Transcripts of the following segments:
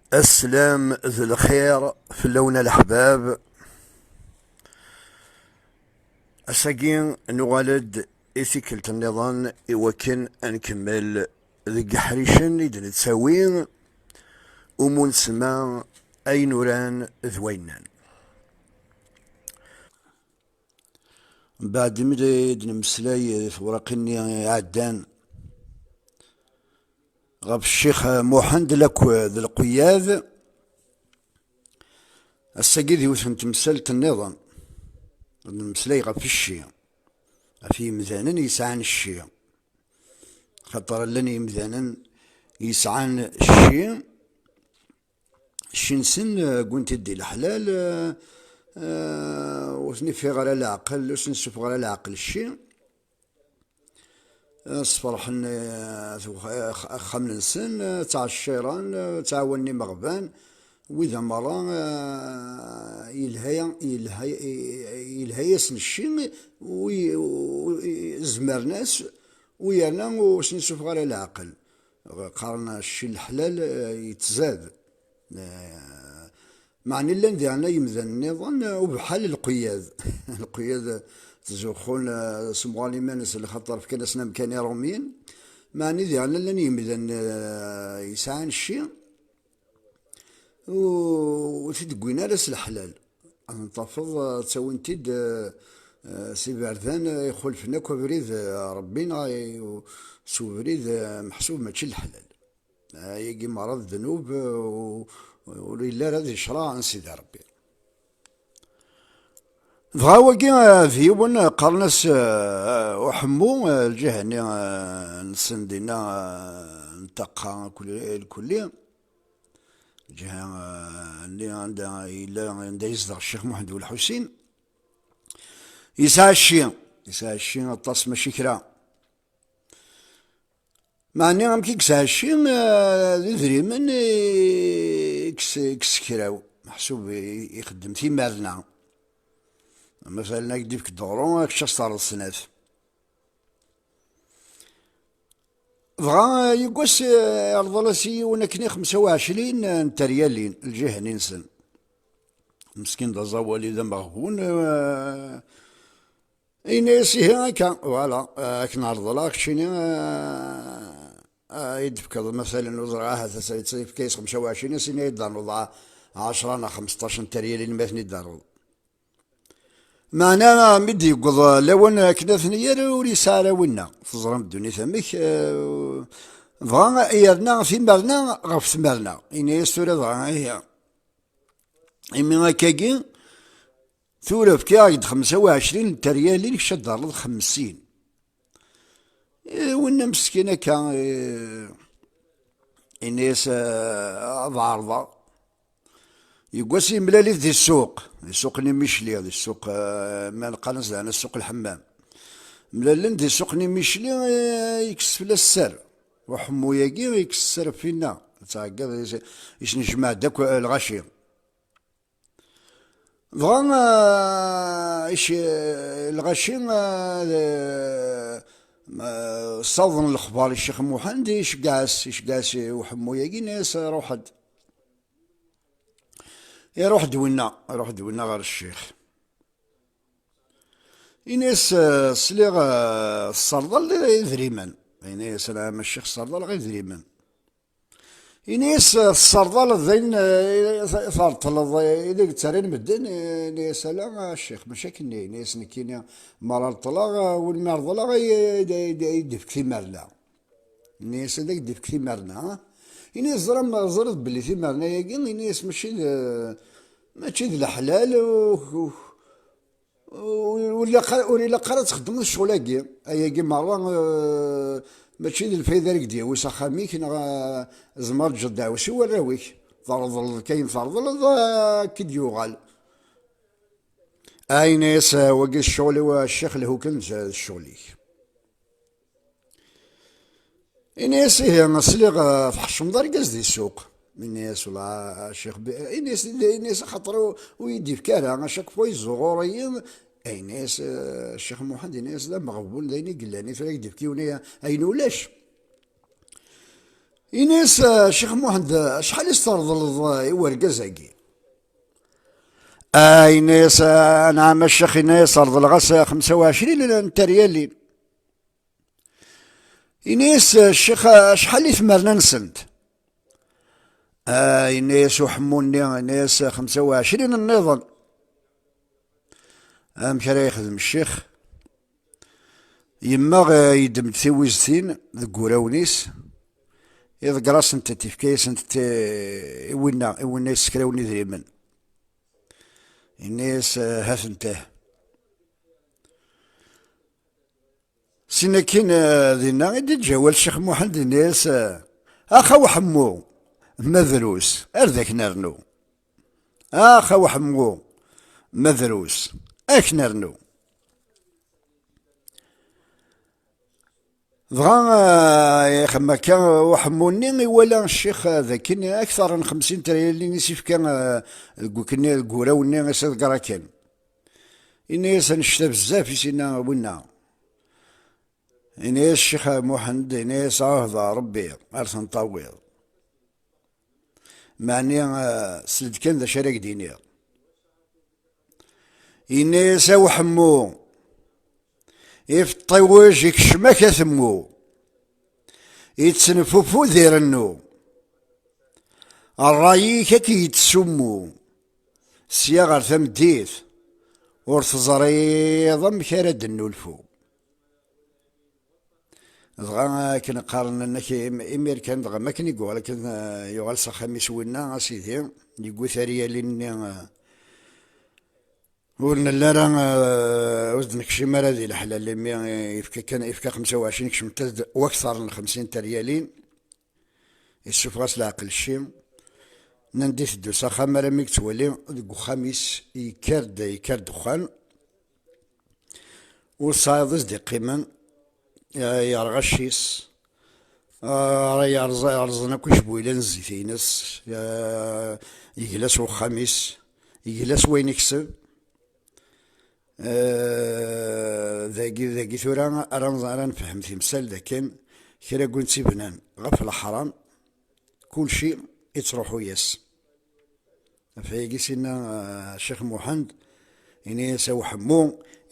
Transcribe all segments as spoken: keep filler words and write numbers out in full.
Aslam d lxir fell-awen a leḥbab. Ass-agi nuɣal-d i tikkelt nniḍen i wakken ad nkemmel deg iḥricen i d-nettawi umu nsemma ayen uran d wayennan. Mbeɛd imi d-nemmeslay di tewraqin-nni iɛeddan ɣef Ccix Muḥend lakk d lqeyyad, ass-agi d yiwet n temsalt nniḍen. Ad nemmeslay ɣef cci, ɣef yimdanen yesɛan cci. Xaṭer llan yimdanen yesɛan cci, cci-nsen, eh, wwin-t-id di leḥlal, eh, eh, ur ten-ifiɣ ara leɛqel, ur sen-isuffeɣ ara leɛqel cci. Eh, sferḥen, eh, axxam-nsen, eh, ttɛecciren, eh, ttɛawanen imeɣban. Wid-a merra, eh, yelha, yelha, yelha-yasen cci, wi-, wi-, zemren-as, u yerna ur sen-isuffeɣ ara leɛqel. Qqaren cci n leḥlal, eh, yettzad. Eh, meɛni llan diɣen yimdanen nniḍen, eh, ubḥal lqeyyad. Lqeyyad, eh, ttzuxxun, eh, semɣaren iman-nsen, lxaṭer fkan-asen amkan Iṛumyen. Meɛni diɣen llan yimdanen, eh, yesɛan cci, ur t-id-wwin ara s leḥlal. Ad tafeḍ, eh, ttawin-t-id, eh, eh, s iberdan, eh, ixulfen akk abrid, eh, Ṛebbi, neɣ i-, s ubrid, eh, meḥsub mačči leḥlal. Ayagi merra d ddnub, eh, u-, ur yelli ara di ccṛeɛ n Sidi Ṛebbi. Dɣa wagi, eh, d yiwen, eh, qqaren-as, eh, Uḥemmu, eh, lǧiha-nni, eh, nsen dinna, eh, n ṭṭaqa kulli, lkulli. Lǧiha, eh, nni anda yella, anda yezdeɣ Ccix Muḥend Ulḥusin. Yesɛa cci, yesɛa cci aṭas, mačči kra. Meɛni amek i yesɛa cci, eh, d idrimen i yes-, i yessekraw, meḥsub i-, ixeddem timerna. Masalen, ad k-d-ifk duṛu, ad k-tcaṣ terreḍ snat. Dɣa, eh, yiwwas, eh, irḍel-as i yiwen akken i xemsa u ɛecrin n teryalin, lǧiha-nni-nsen. Meskin d aẓawali d ameɣbun, eh, yenna-yas, ihi akka, voilà, eh, ad k-nerḍel, keččini, eh, eh, i d-tefkeḍ, masalen, ur ẓriɣ, ahat yefka-yas xemsa u ɛecrin, as-ini ad d-ternuḍ ɛecra neɣ xemseṭṭac n teryalin ma ten-id-ternuḍ. Meɛna mi d-yewweḍ lawan akken ad ten-yerr, ur yesɛi ara winna. Teẓram ddunit amek, eh, dɣa yerna timerna ɣef tmerna. Ini-as tura dɣa, ihi, imi akkagi, tura fkiɣ-ak-d xemsa u ɛecrin n teryalin, kečč ad d-terreḍ xemsin. Eh, winna meskin akka, eh, ini-as, eh, ad ɛerḍeɣ. Yiwwas yemlal-it di ssuq, di ssuq-nni Micli, di ssuq, eh, ma neqqar-as daɣen ssuq Lḥemmam. Mlalen di ssuq-nni Micli, eh, yekkes fell-as sser. Uḥemmu-yagi yekkes sser ɣef winna. Ttɛeggiḍ, yes-, yesnejmaɛ-d akk, eh, lɣaci. Dɣa, eh, ic-, eh, lɣaci, eh, eh, eh, ssawḍen lexbar i Ccix Muḥend, iceggeɛ-as, iceggeɛ-as i uḥemmu-yagi, yenna-yas, "Ruḥ-d." Iruḥ-d winna, iruḥ-d winna ɣer ccix. Ini-as, eh, sliɣ, eh, tesserḍaleḍ idrimen. Ini-as, "Ala, a ccix, sserḍaleɣ idrimen." Ini-as, eh, tesserḍaleḍ d ayen, eh, i terṭleḍ, eh, ideg ttarran medden. Ini-as, "Ala, a ccix, mačči akkenni." Ini-as, "Nekkini, mi ara reṭleɣ, eh, win mi reḍleɣ, ay, ay, ay, ay d-ifk timerna." Ini-as, "Ad ak-d-ifk timerna." Ini-as, "Ẓram, ẓriɣ belli timerna-agi," ini-as, "mačči d, mačči d leḥlal, u, u, ur, ur ilaq ara, ur ilaq ara ad txeddmeḍ ccɣel-agi. Ayagi merra, eh, mačči d lfayda ara k-d-yawi s axxam-ik, neɣ, eh, tzemreḍ ad teǧǧeḍ ddeɛwessu i warraw-ik. Terḍleḍ kan, terḍleḍ, eh, ad k-id-yuɣal." Ini-as, eh, "Wagi d ccɣel-iw, a ccix, lhu kan d, d ccɣel-ik." Ini-as, "Ihi, sliɣ, eh, tḥeccmeḍ argaz di ssuq." Ini-as, "Wala, a ccix, bi-," ini-as, ini-as, "Axaṭer ur, ur yi-d-ifki ara, a chaque fois yezzuɣur-iyi." Ini-as, eh, Ccix Muḥend, ini-as, "D ameɣbun, d ayen i yellan, i tura ak-d-ifki yiwen ayen ulac." Ini-as, "A Ccix Muḥend, acḥal i s-treḍleḍ i wergaz-agi?" Ah, ini-as, "Anɛam a ccix," ini-as, "reḍleɣ-as xemsa u ɛecrin n teryalin." Ini-as, "Ccix, acḥal i tmerna-nsent?" Ah, ini-as uḥemmu-nni, ini-as, "Xemsa u ɛecrin nniḍen." Amek ara yexdem ccix? Yemma, eh, yeddem-d tiwiztin deg wurawen-is, iḍegger-asent-tent, yefka-yasent-tent i, i winna, i winna yessekrawnen idrimen. Yenna-yas, eh, "Ha-tent-ah." Sin akkin, eh, dinna i d-iǧǧa awal Ccix Muḥend, yenna-yas, eh, "Ax a Uḥemmu, ma drus, ar d ak-nernu. Ax a Uḥemmu, ma drus, ak-nernu." Dɣa, eh, ixemm akka uḥemmu-nni, iwala ccix, eh, d akken akteṛ n xemsin n teryalin i s-ifka, eh, deg ukenni, deg wuraw-nni i s-iḍegger akken. Ini-as, "Annect-a bezzaf," i s-yenna winna. Ini-as Ccix Muḥend, ini-as, "Ɛuhdeɣ Ṛebbi, ar ten-tawiḍ. Meɛni, eh, sel-d kan d acu ara k-d-iniɣ." Ini-as, "A Uḥemmu, ifeṭṭiwej ikcem-ak atemmu, ittenfufud irennu, ṛṛay-ik ad k-yettsummu, sya ɣer tameddit, ur teẓriḍ amek ara d-nnulfu." Dɣa akken qqaren, nnan-ak im-, imir kan, dɣa mi akken i yuɣal akken, eh, yuɣal s axxam-is winna, a sidi, yewwi taryalin-nni, eh, ur nelli ara, eh, ur d-nekcim ara di leḥlal, imi, eh, yefka kan, yefka xemsa u ɛecrin, kecment-as-d wakteṛ n xemsin n teryalin, yessufeɣ-as leɛqel cci, nnan-d iteddu s axxam, armi yettwali deg uxxam-is yekker-d, yekker ddexxan, ur tesɛiḍ i s-d-iqqimen, eh, yerɣa cci-s, eh, yerẓ-, yerẓen akk icbuyla n zzit-ines, eh, yegla s wexxam-is, yegla s wayen ikseb. Eh, dagi, dagi tura ara nẓ-, ara nefhem timsal dakken kra n win tt-ibnan ɣef leḥram, kulci ittruḥu-yas. Ɣef wayagi s-yenna, eh, Ccix Muḥend, ini-as a Uḥemmu,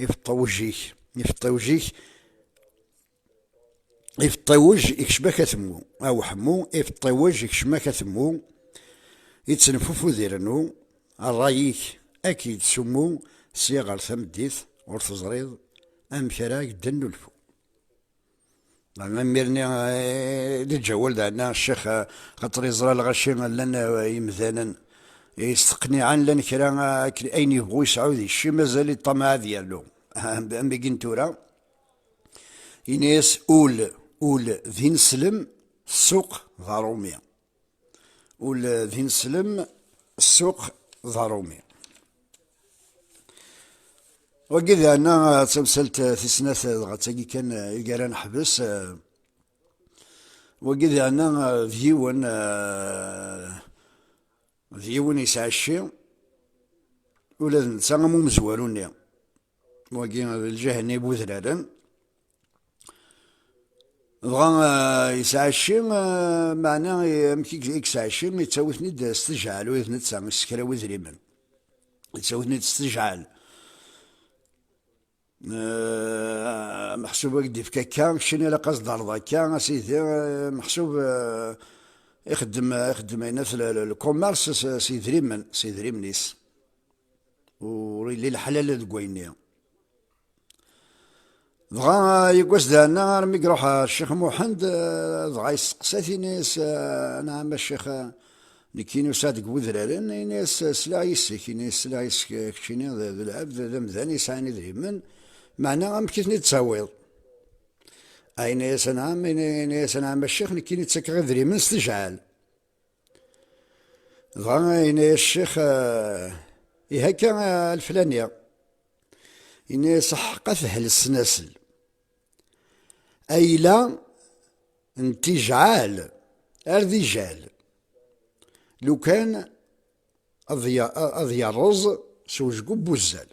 ifeṭṭiwej-ik, ifeṭṭiwej-ik, ifeṭṭiwej ikcem-ak atemmu. A Uḥemmu, ifeṭṭiwej ikcem-ak atemmu, ittenfufud irennu, ṛṛay-ik ad k-yettsummu, sya ɣer tameddit ur teẓriḍ amek ara ak-d-nnulfu. Imir-nni, eh, d-iǧǧa awal daɛna ccix, eh, xaṭer yeẓra lɣaci llan, eh, yimdanen yesteqniɛen, llan kra, eh, akken ayen yebɣu yesɛu di cci, mazal iṭṭamaɛ ad yernu. Am, am wigi n tura, ini-as ul, ul d ineslem, ssuq d aṛumi. Ul d ineslem, ssuq d aṛumi. Wagi daɛna, eh, d tamsalt, eh, tis snat, eh, dɣa d tagi kan, eh, i ara neḥbes, eh, wagi daɛna, eh, d yiwen, eh, d yiwen yesɛa cci, ula d netta am umezwaru-nni. Wagi d lǧahenni n wudraren. Dɣa, eh, yesɛa cci, eh, meɛna, eh, amek i, i yesɛa cci, yettawi-ten-id s tejɛal, ula d netta, yessekraw idrimen. Yettawi-ten-id s tejɛal. Eh, meḥsub ad k-d-ifk akka, keččini ilaq ad s-d-terreḍ akka, a sidi, eh, meḥsub, eh, ixeddem, ixeddem ayennat l-, l-, lkumerṣ s, s idrimen, s idrimen-is. Ur yelli leḥlal deg wayenni. Dɣa, eh, yiwwas daɛna armi iruḥ, eh, Ccix Muḥend, eh, dɣa yesteqsa-t, ini-as, eh, "Anɛam a ccix, eh, nekkini usiɣ-d deg wudraren," ini-as, "Sliɣ yes-k," ini-as, "Sliɣ yes-k, eh, keččini d, d lɛebd, d amdan yesɛan idrimen, meɛna amek i ten-id-tawiḍ?" Ah, ini-as, "Anɛam," ini-, ini-as, "Anɛam a ccix, nekkini ttakeɣ idrimen s tejɛal." Dɣa yenna-yas ccix, eh, "Ihi akka, eh, a leflani." Yenna-yas, "Aḥeqqa tehel ssnasel. Ayla n tijɛal ar d ijal. Lukan ad ya-, ad yerreẓ s wejgu n wuzzal."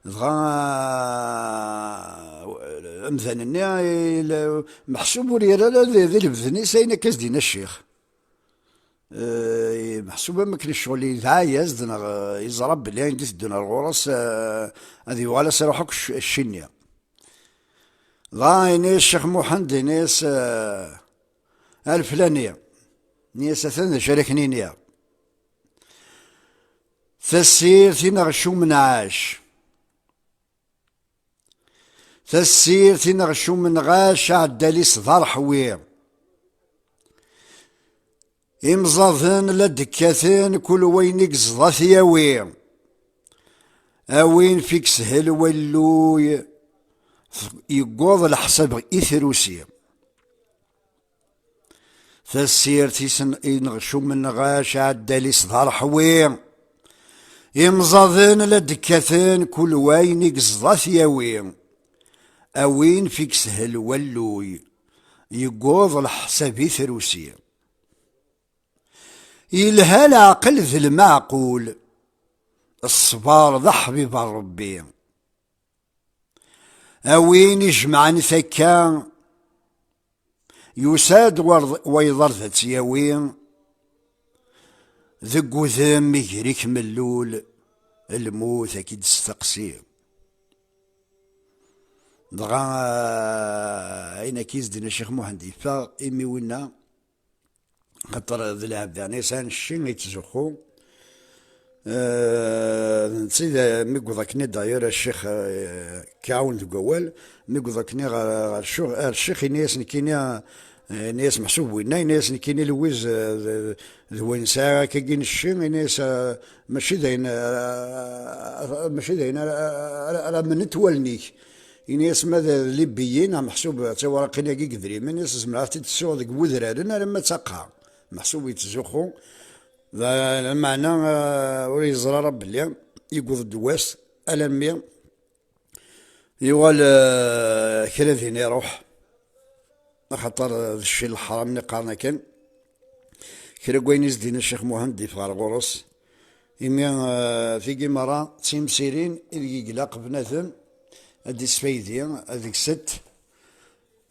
Dɣa amdan-nni, il-, meḥsub ur yerra ara di, di lebden-is ayen akka s-d-yenna ccix. Eh, meḥsub am akken ccɣel yedɛa-yas-d, neɣ, eh, yeẓra belli ayen d-iteddun ar ɣur-s, eh, ad yuɣal ad s-iruḥ akk cc-, cci-nni. Dɣa ini-as Ccix Muḥend, ini-as, eh, a leflani, ini-as atan d acu ara k-nini. Tassirt i neɣ cum nɛac. Tassirt i neɣ cum nɣac, aɛeddal-is d arḥwi. Imẓaden la d-kkaten, kul wayen i yeẓḍa t-yawi. A win f-i yeshel walluy, yewweḍ leḥsab i trusi. Tassirt-is n-, ineɣ cum nɣac, aɛeddal-is d arḥwi. Imẓaden la d-kkaten, kul wayen i yeẓḍa t-yawi. A win f-i yeshel walluy, yewweḍ leḥsab i trusi. Yelha leɛqel d lmeɛqul, ṣṣber d aḥbib n Ṛebbi. A win ijemɛen takka, yusa-d war-, wayeḍ ar d at-yawi, deg udem iger-ik mellul, lmut ad k-id-testeqsi. Dɣa, ah, ayen akka i s-d-yenna Ccix Muḥend yeffeɣ, imi winna, xaṭer d lɛebd, yeɛni yesɛan cci, yettzuxxu. Eh, d netta i d, mi yewweḍ akken i d-, d'ailleurs, ccix, eh, k-iɛawen deg wawal, mi yewweḍ akken ɣer, ɣer ccu-, ɣer ccix, ini-as nekkini, eh, ini-as meḥsub winna, ini-as nekkini Lwiz, eh, d, d win sɛiɣ akkagi n cci, ini-as, eh, mačči d ayen, eh, mačči d ayen ara, ara, ara menent wallen-ik. Ini-as ma d, d libbiyin, meḥsub d tiwraqin-agi n yedrimen, ini-as zemreɣ ad t-id-ssuɣ deg wudraren alamma d taqqa. Meḥsub yettzuxxu. D-, lameɛna, eh, ur yeẓri ara belli yewweḍ-d wass alammi yuɣal, eh, kra din iruḥ, axaṭer, eh, d cci n leḥram-nni qqaren akken. Kra n wayen i s-d-yenna Ccix Muḥend yeffeɣ ɣer ɣur-s. Imi, eh, tigi merra d timsirin ideg i ilaq bnadem ad d-isfaydi, ad deg-sent,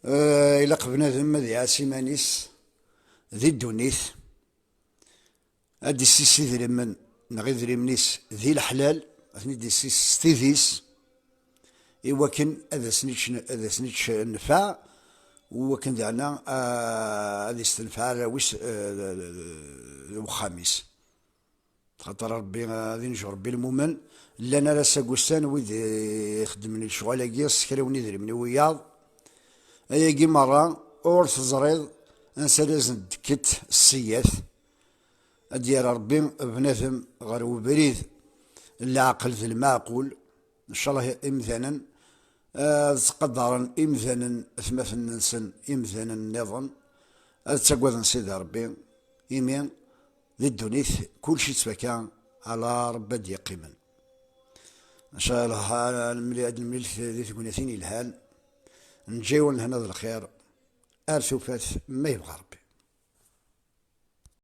eh, ilaq bnadem ad iɛass iman-is di ddunit, ad d-issis idrimen neɣ idrimen-is di leḥlal, ad ten-id-issis s tidi-s, i wakken ad asen-ičč, ad asen-ičč nnfeɛ, u wakken daɣen, ah, ad istenfeɛ arraw-is, eh, d, d, d, d uxxam-is. Xaṭer Ṛebbi, ad inju Ṛebbi lmumen, llan ar ass-a n wussan wid ixeddmen lecɣal-agi s kra n idrimen i wiyaḍ. Ayagi merra ur teẓriḍ ansi ara asen-d-tekket ssiyat. Ad d-yerr Ṛebbi bnadem ɣer ubrid n leɛqel d lmeɛqul. Ncallah imdanen, eh, ad ttqadaren imdanen atmaten-nsen, imdanen nniḍen, ad ttaggaden Sidi Ṛebbi, imi di ddunit kulci yettfaka, ala Ṛebbi ad d-yeqqimen. Ncallah ad nemlil, ad nemlil di tegnatin yelhan, nǧa-yawen lehna d lxir, ar tufat ma yebɣa Ṛebbi.